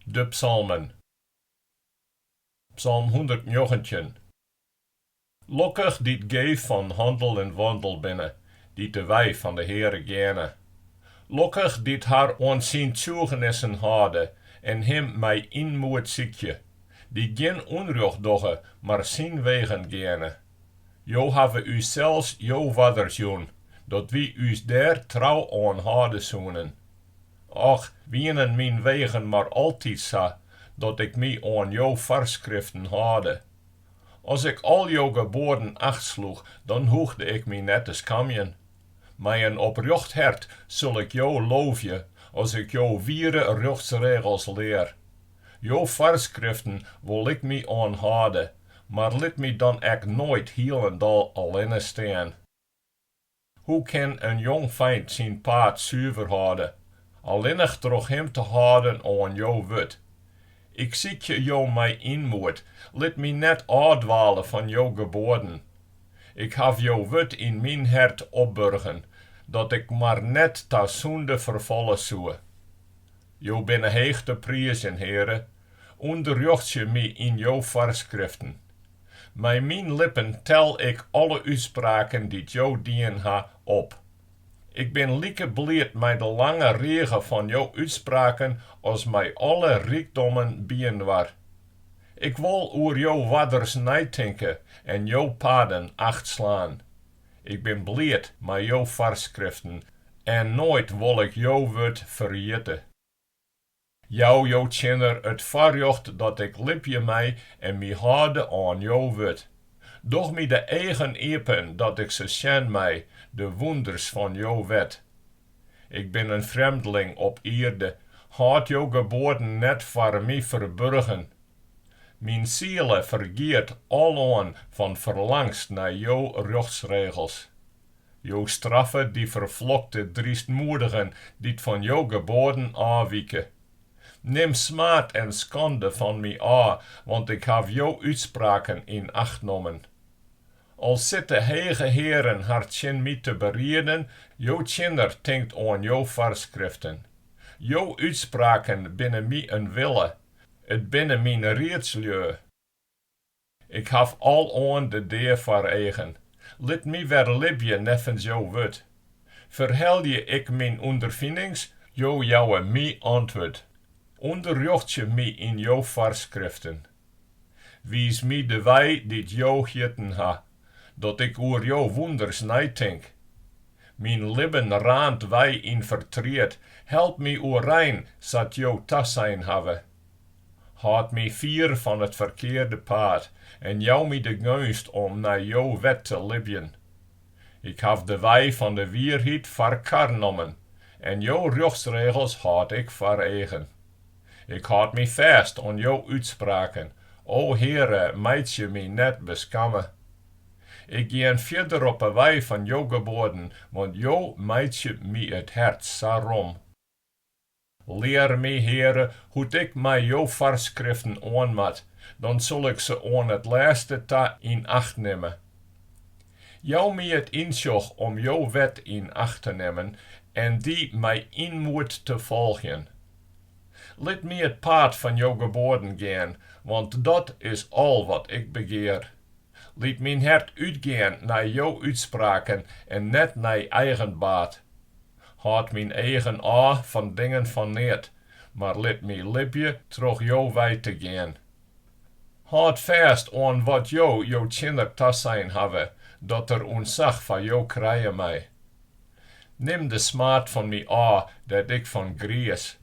De psalmen. Psalm 119. Lokkich dy't geef fan hannel en wandel binne, dy't de wei fan de Heare geane. Lokkich dy't har oan syn tsjûgenissen hâlde en him mei ynmoed sykje, dy't gjin ûnrjocht dogge, mar syn wegen geane. Jo hawwe ús sels jo oarders jûn, dat wy ús dêr trou oan hâlde soenen. Och, wienen myn wegen mar altyd sa, dat ik my oan jo foarskriften hâlde. As ik al jo geboaden achtsloech, dan hoegde ik my net te skamjen. Mei in oprjocht hert sil ik jo loovje, as ik jo wiere rjochtsregels lear. Jo foarskriften wol ik my oan hâlde, mar lit my dan ek noait hielendal allinne stean. Hoe kin in jongfeint syn paad suver hâlde? Allinnich troch him te hâlden oan jo wurd. Ik sykje jo mei ynmoed, lit my net ôfdwale fan jo geboaden. Ik haw jo wurd yn myn hert opburgen, dat ik mar net ta sûnde ferfalle soe. Jo binne heech te priizjen, Heare, ûnderrjochtsje my yn jo foarskriften. Mei myn lippen tel ik alle útspraken dy't Jo dien ha, op. Ik bin like bliid mei de lange rige fan jo útspraken as mei alle rykdommen byinoar. Ik wol oer jo oarders neitinke en jo paden achtslaan. Ik bin bliid mei jo foarskriften en noait wol ik jo wurd ferjitte. Jou jo tsjinner it foarrjocht dat ik libje mei en my hâlde oan jo wurd. Doch my de eagen iepen dat ik se sjen mei, de wûnders fan jo wet. Ik bin in frjemdling op ierde, hâld jo geboaden net foar my ferburgen. Myn siele fergiet aloan fan ferlangst nei jo rjochtsregels. Jo straffe dy ferflokte drystmoedigen dy't fan jo geboaden ôfwike. Nim smaad en skande fan my ôf, want ik haw jo útspraken yn acht nommen. Al sitte hege hearen har tsjin my te berieden, jo tsjinner tinkt oan jo foarskriften. Jo útspraken binne my in wille, it binne myn riedslju. Ik haw aloan de dea foar eagen. Lit my wer libje neffens jo wurd. Ferhelje ik myn ûnderfinings, jo jouwe my antwurd. Underrjochtsje my yn jo foarskriften. Wiis my de wei dy't Jo hjitten ha, dat ik oer jo wûnders neitink. Myn libben raant wei yn fertriet, help my oerein sa't Jo tasein hawwe. Hâld my fier fan it ferkearde paad en jou my de geunst om nei jo wet te libjen. Ik haw de wei fan de wierheid foar kar nommen en jo rjochtsregels hâld ik foar eagen. Ik hâld my fêst oan jo útspraken, o Heare, meitsje my net beskamme. Ik gean fierder op 'e wei fan jo geboaden, want jo meitsje my it hert sa rom. Lear my, Heare, hoe't ik mei jo foarskriften oan moat, dan sil ik se oan it lêste ta yn acht nimme. Jou my it ynsjoch om jo wet yn acht te nimmen en dy mei ynmoed te folgjen. Lit my it paad fan jo geboaden gean, want dat is al wat ik begear. Lit myn hert útgean nei jo útspraken en net nei eigen baat. Hâld myn eagen ôf fan dingen fan neat, mar lit my libje troch jo wei te gean. Hâld fêst oan wat Jo jo tsjinner tasein hawwe, dat er ûntsach foar Jo krije mei. Nim de smaad fan my ôf dêr't ik fan gries,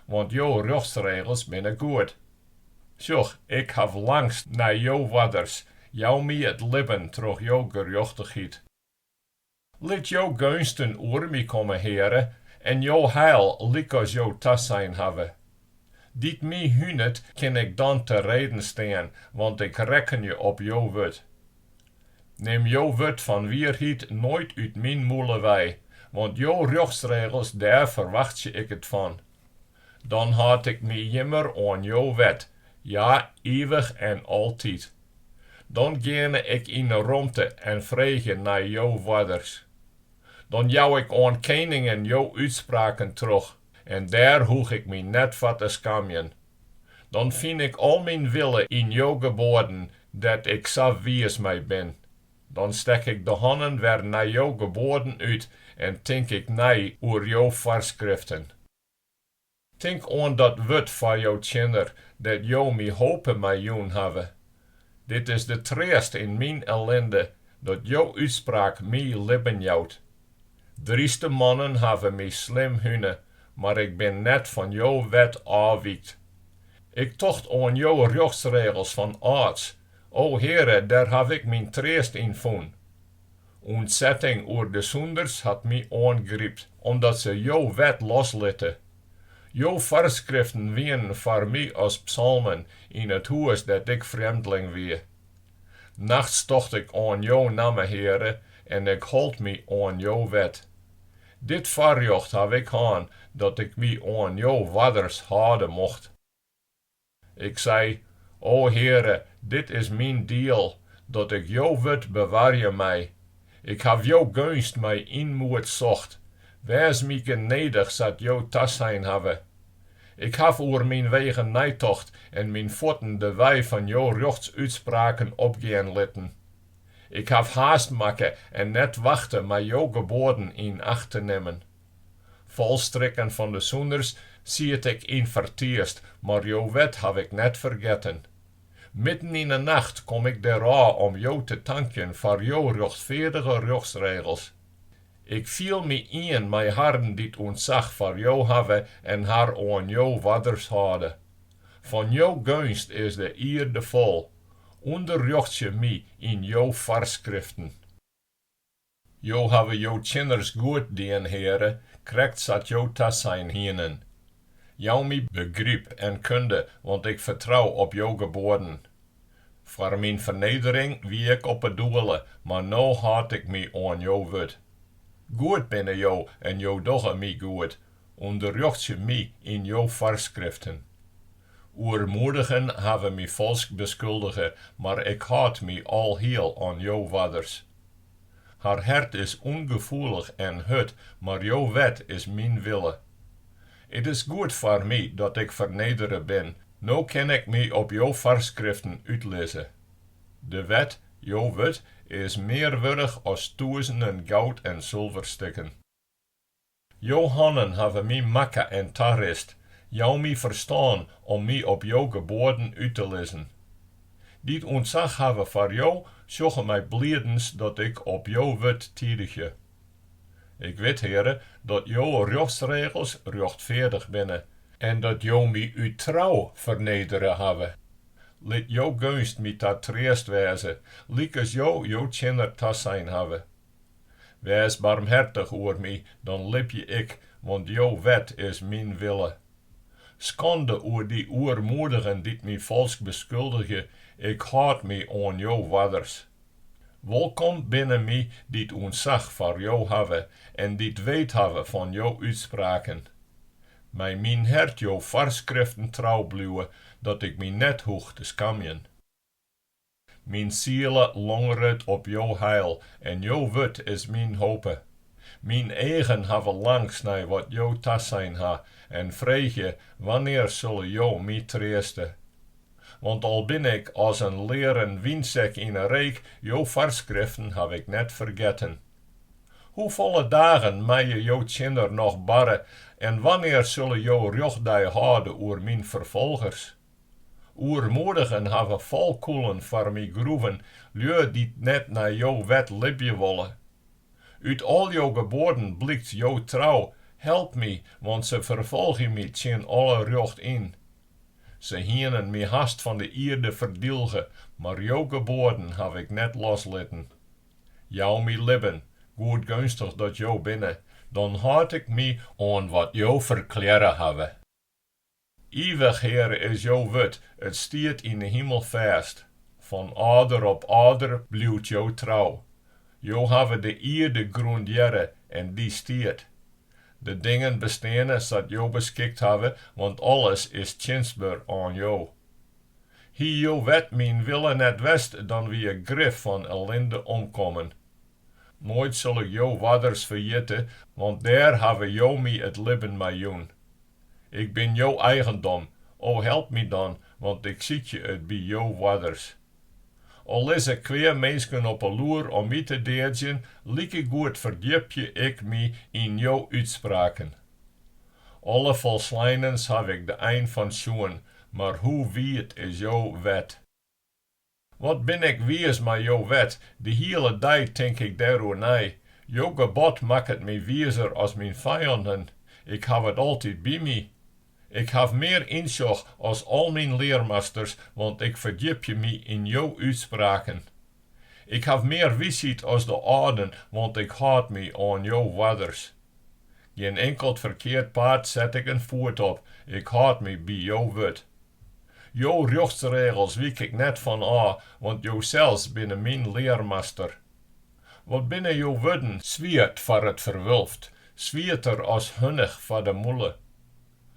want jo rjochtsregels binne goed. Sjoch, ik haw langst nei jo oarders, jou my it libben troch jo gerjochtichheid. Lit jo geunsten oer my komme, Heare, en jo heil lykas Jo tasein hawwe. Dy't my hunet, kin ik dan te reden stean, want ik rekkenje op jo wurd. Nim jo wurd fan wierheid noait út myn mûle wei, want jo rjochtsregels, dêr ferwachtsje ik it fan. Dan hâld ik my jimmer oan jo wet, ja, ivich en altyd. Dan geane ik yn 'e romte en freegje nei jo oarders. Dan jou ik oan keningen jo útspraken troch en dêr hoech ik my net foar te skamjen. Dan fyn ik al myn wille yn jo geboaden, dêr't ik sa wiis mei bin. Dan stek ik de hannen wer nei jo geboaden út en tink ik nei oer jo foarskriften. Tink oan dat wurd foar jo tsjinner, dêr't Jo my hope mei jûn hawwe. Dit is de treast yn myn ellinde, dat jo útspraak my libben jout. Dryste mannen hawwe my slim hune, mar ik bin net fan jo wet ôfwykt. Ik tocht oan jo rjochtsregels fan âlds, o Heare, dêr haw ik myn treast yn fûn. Ûntsetting oer de sûnders hat my oangrypt, omdat se jo wet loslitte. Jo foarskriften wienen foar my as psalmen yn it hûs dêr't ik frjemdling wie. Nachts tocht ik oan jo namme, Heare, en ik hold my oan jo wet. Dit foarrjocht haw ik hân, dat ik my oan jo oarders hâlde mocht. Ik sei, O Heare, dit is myn diel, dat ik jo wurd bewarje mei. Ik haw jo geunst mei ynmoed socht. Wês my genedich sa't Jo tasein hawwe. Ik haw oer myn wegen neitocht en myn fuotten de wei fan jo rjochtsútspraken opgean litten. Ik haw haast makke en net wachte mei jo geboaden yn acht te nimmen. Falstrikken fan de sûnders siet ik yn fertiist, mar jo wet haw ik net fergetten. Midden yn 'e nacht kom ik derôf om Jo te tankjen foar jo rjochtfeardige rjochtsregels. Ik fiel my ien mei harren dy't ûntsach foar Jo hawwe en har oan jo oarders hâlde. Fan jo geunst is de ierde fol, ûnderrjochtsje my yn jo foarskriften. Jo hawwe jo tsjinners goed dien, Heare, krekt sa't Jo tasein hienen. Jou my begryp en kunde, want ik fertrou op jo geboaden. Foar myn fernedering wie ik op 'e doele, mar no hâld ik my oan jo wurd. Goed binne Jo en Jo dogge my goed, ûnderrjochtsje my yn jo foarskriften. Oermoedigen hawwe my falsk beskuldige, mar ik hâld my alhiel oan jo oarders. Har hert is ûngefoelich en hurd, mar jo wet is myn wille. It is goed foar my dat ik fernedere bin, no kin ik my op jo foarskriften útlizze. De wet, jo wurd, is mear wurdich as tûzenen goud en sulverstikken. Jo hannen hawwe my makke en tarist, jou my ferstân om my op jo geboaden út te lizzen. Dy't ûntsach hawwe foar Jo, sjogge mei bliidens dat ik op jo wurd tidigje. Ik wit, Heare, dat jo rjochtsregels rjochtfeardich binne en dat Jo my út trou fernedere hawwe. Lit jo geunst my ta treast wêze, lykas Jo jo tsjinner tasein hawwe. Wês barmhertich oer my, dan libje ik, want jo wet is myn wille. Skande oer dy oermoedigen dy't my falsk beskuldigje, ik hâld my oan jo oarders. Wolkom binne my dy't ûntsach foar Jo hawwe en dy't weet hawwe fan jo útspraken. Mei myn hert jo foarskriften trou bliuwe, dat ik my net hoech te skamjen. Myn siele longeret op jo heil en jo wurd is myn hope. Myn eagen hawwe langst nei wat Jo tasein ha en freegje, Wannear sille Jo my treaste? Want al bin ik as in learen wynsek yn 'e reek, jo foarskriften haw ik net fergetten. Hoefolle dagen meie jo tsjinner noch barre en wannear sille Jo rjochtdei hâlde oer myn ferfolgers? Oermoedigen hawwe falkûlen foar my groeven, lju dy't net nei jo wet libje wolle. Ut al jo geboaden blykt jo trou, help my, want se ferfolgje my tsjin alle rjocht yn. Se hienen my hast fan de ierde ferdylge, mar jo geboaden haw ik net loslitten. Jou my libben, goedgeunstich dat Jo binne, dan hâld ik my oan wat Jo ferklearre hawwe. Ivich, Heare, is jo wurd, it stiet yn 'e himel fêst. Fan âlder op âlder bliuwt jo trou. Jo hawwe de ierde grûndearre en dy stiet. De dingen besteane sa't Jo beskikt hawwe, want alles is tsjinstber oan Jo. Hie jo wet myn wille net west, dan wie ik grif fan ellinde omkommen. Noait sil ik jo oarders ferjitte, want dêr hawwe Jo my it libben mei jûn. Ik bin jo eigendom, O help my dan, want ik sykje it by jo oarders. Al lizze kweaminsken op 'e loer om my te deadzjen, likegoed ferdjipje ik my yn jo útspraken. Alle folsleinens haw ik de ein fan sjoen, mar hoe wiid is jo wet! Wat bin ik wiis mei jo wet, de hiele dei tink ik dêroer nei. Jo gebod makket my wizer as myn fijannen, ik haw it altyd by my. Ik haw mear ynsjoch as al myn learmasters, want ik ferdjipje my yn jo útspraken. Ik haw mear wysheid as de âlden, want ik hâld my oan jo oarders. Gjin inkeld ferkeard paad set ik in foet op, ik hâld my by jo wurd. Jo rjochtsregels wyk ik net fan ôf, want Josels binne myn learmaster. Wat binne jo wurden swiet foar it ferwulft, swieter as hunnich foar de mûle.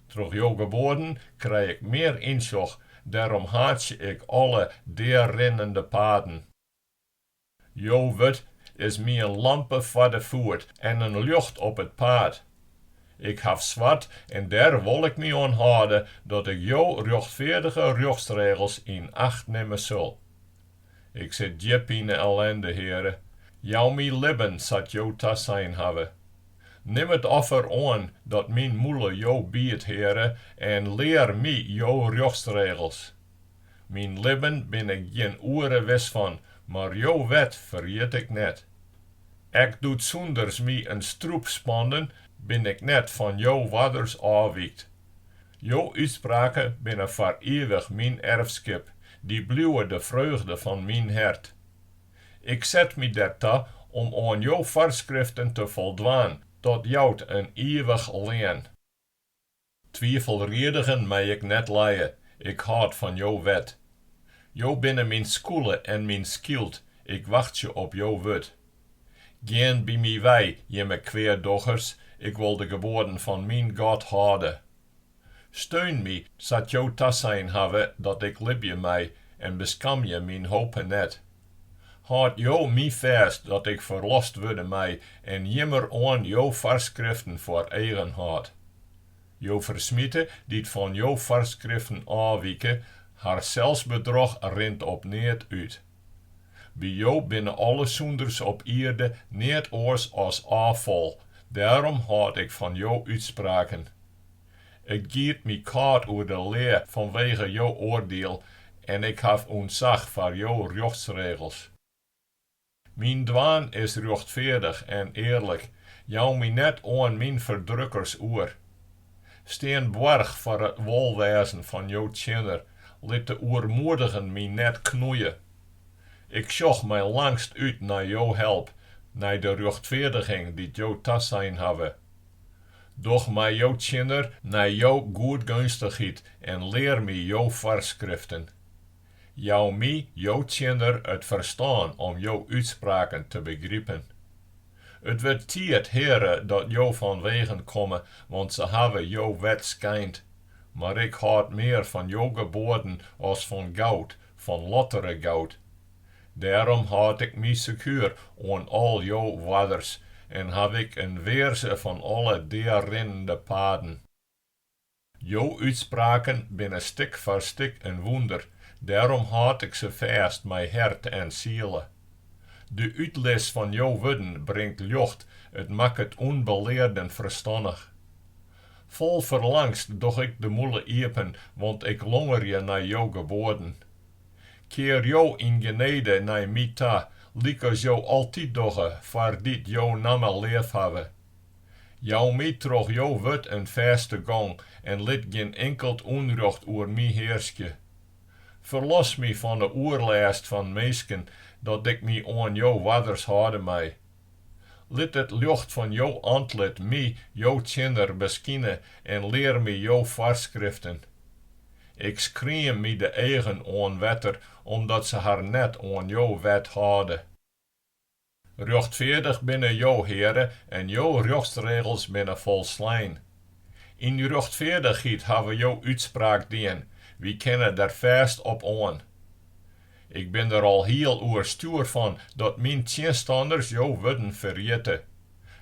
Troch jo geboaden krij ik mear ynsjoch, dêrom haatsje ik alle dearinnende paden. Jo wurd is my in lampe foar de foet en in ljocht op it paad. Ik haw sward en dêr wol ik my oan hâlde, dat ik jo rjochtfeardige rjochtsregels yn acht nimme sil. Ik sit djip yn 'e ellende, Heare. Jou my libben sa't Jo tasein hawwe. Nim it offer oan dat myn mûle Jo biedt, Heare, en lear my jo rjochtsregels. Myn libben bin ik gjin oere wis fan, mar jo wet ferjit ik net. Ek doe't sûnders my in strûp spanden, bin ik net fan jo oarders ôfwykt. Jo útspraken binne foar ivich myn erfskip, dy bliuwe de freugde fan myn hert. Ik set my derta om oan jo foarskriften te foldwaan, dat jout in ivich lean. Twifelriedigen mei ik net lije, ik hâld fan jo wet. Jo binne myn skûle en myn skyld, ik wachtsje op jo wurd. Gean by my wei, jimme kweadoggers, ik wol de geboaden fan myn God hâlde. Steun my, sa't Jo tasein hawwe, dat ik libje mei, en beskamje myn hope net. Hâld Jo my fêst, dat ik ferlost wurde mei en jimmeroan jo foarskriften foar eagen hâld. Jo fersmite dy't fan jo foarskriften ôfwike, har selsbedroch rint op neat út. By Jo binne alle sûnders op ierde neat oars as ôffal, dêrom hâld ik fan jo útspraken. It giet my kâld oer de lea fanwege jo oardiel en ik haw ûntsach foar jo rjochtsregels. Myn dwaan is rjochtfeardich en earlik, jou my net oan myn ferdrukkers oer. Stean boarch foar it wolwêzen fan jo tsjinner, lit de oermoedigen my net knoeie. Ik sjoch mei langst út nei jo help, nei de rjochtfeardiging dy't Jo tasein hawwe. Doch mei jo tsjinner nei jo goedgeunstichheid en lear my jo foarskriften. Jou my, jo tsjinner, it ferstân om jo útspraken te begripen. It wurdt tiid, Heare, dat Jo fanwegen komme, want se hawwe jo wet skeind. Mar ik hâld mear fan jo geboaden as fan goud, fan lottere goud. Dêrom hâld ik my sekuer oan al jo oarders en haw ik in wearze fan alle dearinnende paden. Jo útspraken binne stik foar stik in wûnder, dêrom hâld ik se fêst mei hert en siele. De útlis fan jo wurden bringt ljocht, it makket ûnbelearden ferstannich. Fol ferlangst doch ik de mûle iepen, want ik longerje nei jo geboaden. Kear Jo yn genede nei my ta, lykas Jo altyd dogge foar dy't jo namme leafhawwe. Jou my troch jo wurd in fêste gong en lit gjin inkeld ûnrjocht oer my hearskje. Ferlos my fan 'e oerlêst fan minsken, dat ik my oan jo oarders hâlde mei. Lit it ljocht fan jo antlit my, jo tsjinner, beskine en lear my jo foarskriften. Ik skriem my de eagen oan wetter, omdat se har net oan jo wet hâlde. Rjochtfeardich binne Jo, Heare, en jo rjochtsregels binne folslein. Yn rjochtfeardichheid hawwe Jo útspraak dien, wy kinne der fêst op oan. Ik bin der alhiel oerstjoer fan dat myn tsjinstanners jo wurden ferjitte.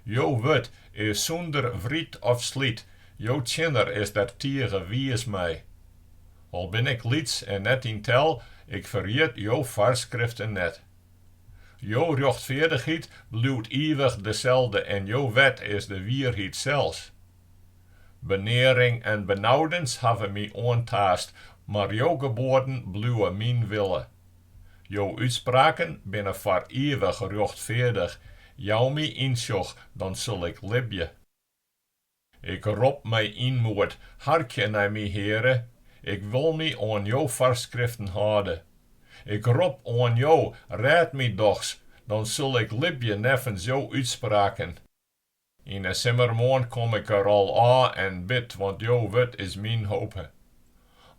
Jo wurd is sûnder wryt of slyt, jo tsjinner is der tige wiis mei. Al bin ik lyts en net yn tel, ik ferjit jo foarskriften net. Jo rjochtfeardichheid bliuwt ivich deselde en jo wet is de wierheid sels. Benearing en benaudens hawwe my oantaast, mar jo geboaden bliuwe myn wille. Jo útspraken binne foar ivich rjochtfeardich, jou my ynsjoch, dan sil ik libje. Ik rop mei ynmoed, harkje nei my, Heare, ik wol my oan jo foarskriften hâlde. Ik rop oan Jo, rêd my dochs, dan sil ik libje neffens jo útspraken. Yn 'e simmermoarn kom ik der al ôf en bid, want jo wurd is myn hope.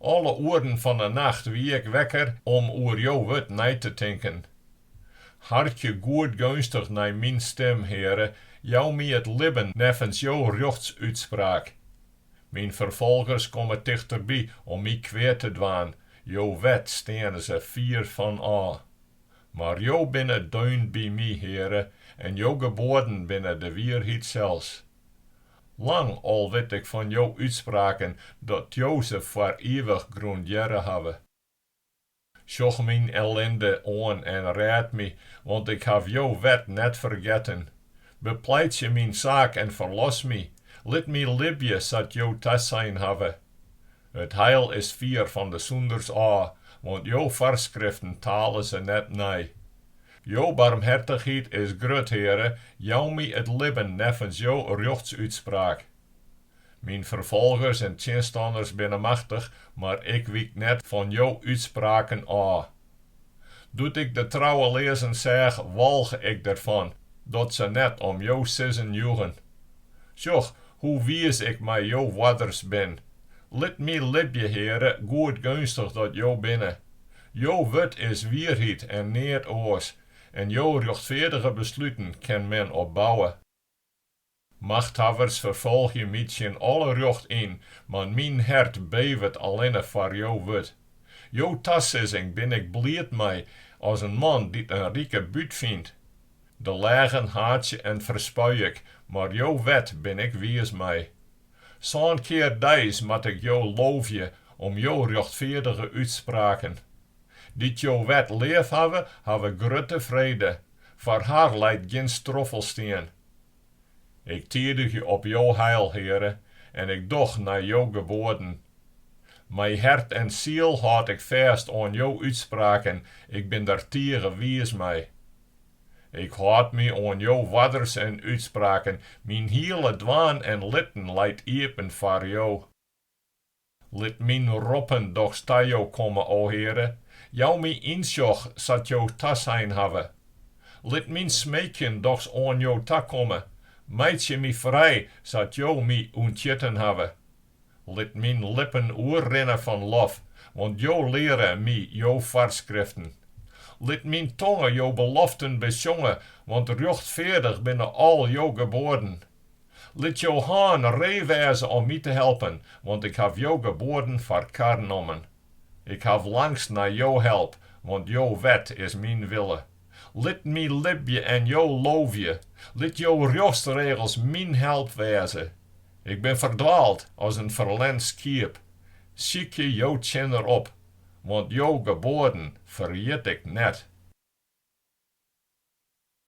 Alle oeren fan 'e nacht wie ik wekker om oer jo wurd nei te tinken. Harkje goedgeunstich nei myn stim, Heare, jou my it libben neffens jo rjochtsútspraak. Myn ferfolgers komme tichterby om my kwea te dwaan, jo wet steane se fier fan ôf. Mar Jo binne deun by my, Heare, en jo geboaden binne de wierheid sels. Lang al wit ik fan jo útspraken, dat Jo se foar ivich grûndearre hawwe. Sjoch myn ellinde oan en rêd my, want ik haw jo wet net fergetten. Bepleitsje myn saak en ferlos my, lit my libje sa't Jo tasein hawwe. It heil is fier fan de sûnders ôf, want jo foarskriften tale se net nei. Jo barmhertichheid is grut, Heare, jou my it libben neffens jo rjochtsútspraak. Myn ferfolgers en tsjinstanners binne machtich, mar ik wyk net fan jo útspraken ôf. Doe't ik de trouweleazen seach, walge ik derfan, dat se net om jo sizzen joegen. Sjoch, hoe wiis ik mei jo oarders bin. Lit my libje, Heare, goedgeunstich dat Jo binne. Jo wurd is wierheid en neat oars, en jo rjochtfeardige besluten kin men op bouwe. Machthawwers ferfolgje my tsjin alle rjocht yn, mar myn hert bevet allinne foar jo wurd. Jo tasizzing bin ik bliid mei as in man dy't in rike bút fynt. De leagen haatsje en ferspui ik, mar jo wet bin ik wiis mei. Sân kear deis moat ik jo loovje om jo rjochtfeardige útspraken. Dy't jo wet leafhawwe, hawwe grutte frede, foar har leit gjin stroffelstien. Ik tidigje op jo heil, Heare, en ik doch nei jo geboaden. Mei hert en siel hâld ik fêst oan jo útspraken, ik bin der tige wiis mei. Ik hâld my oan jo oarders en útspraken, myn hiele dwaan en litten leit iepen foar Jo. Lit myn roppen dochs ta Jo komme, o Heare, jou my ynsjoch sa't Jo tasein hawwe. Lit myn smeekjen dochs oan Jo takomme, meitsje my frij sa't Jo my ûnthjitten hawwe. Lit myn lippen oerrinne fan lof, want Jo leare my jo foarskriften. Lit myn tonge jo beloften besjonge, want rjochtfeardich binne al jo geboaden. Lit jo hân ree wêze om my te helpen, want ik haw jo geboaden foar kar nommen. Ik haw langst nei jo help, want jo wet is myn wille. Lit my libje en jo loovje, lit jo rjochtsregels myn help wêze. Ik bin ferdwaald as in ferlern skiep. Sykje jo tsjinner op, want jo geboaden ferjit ik net.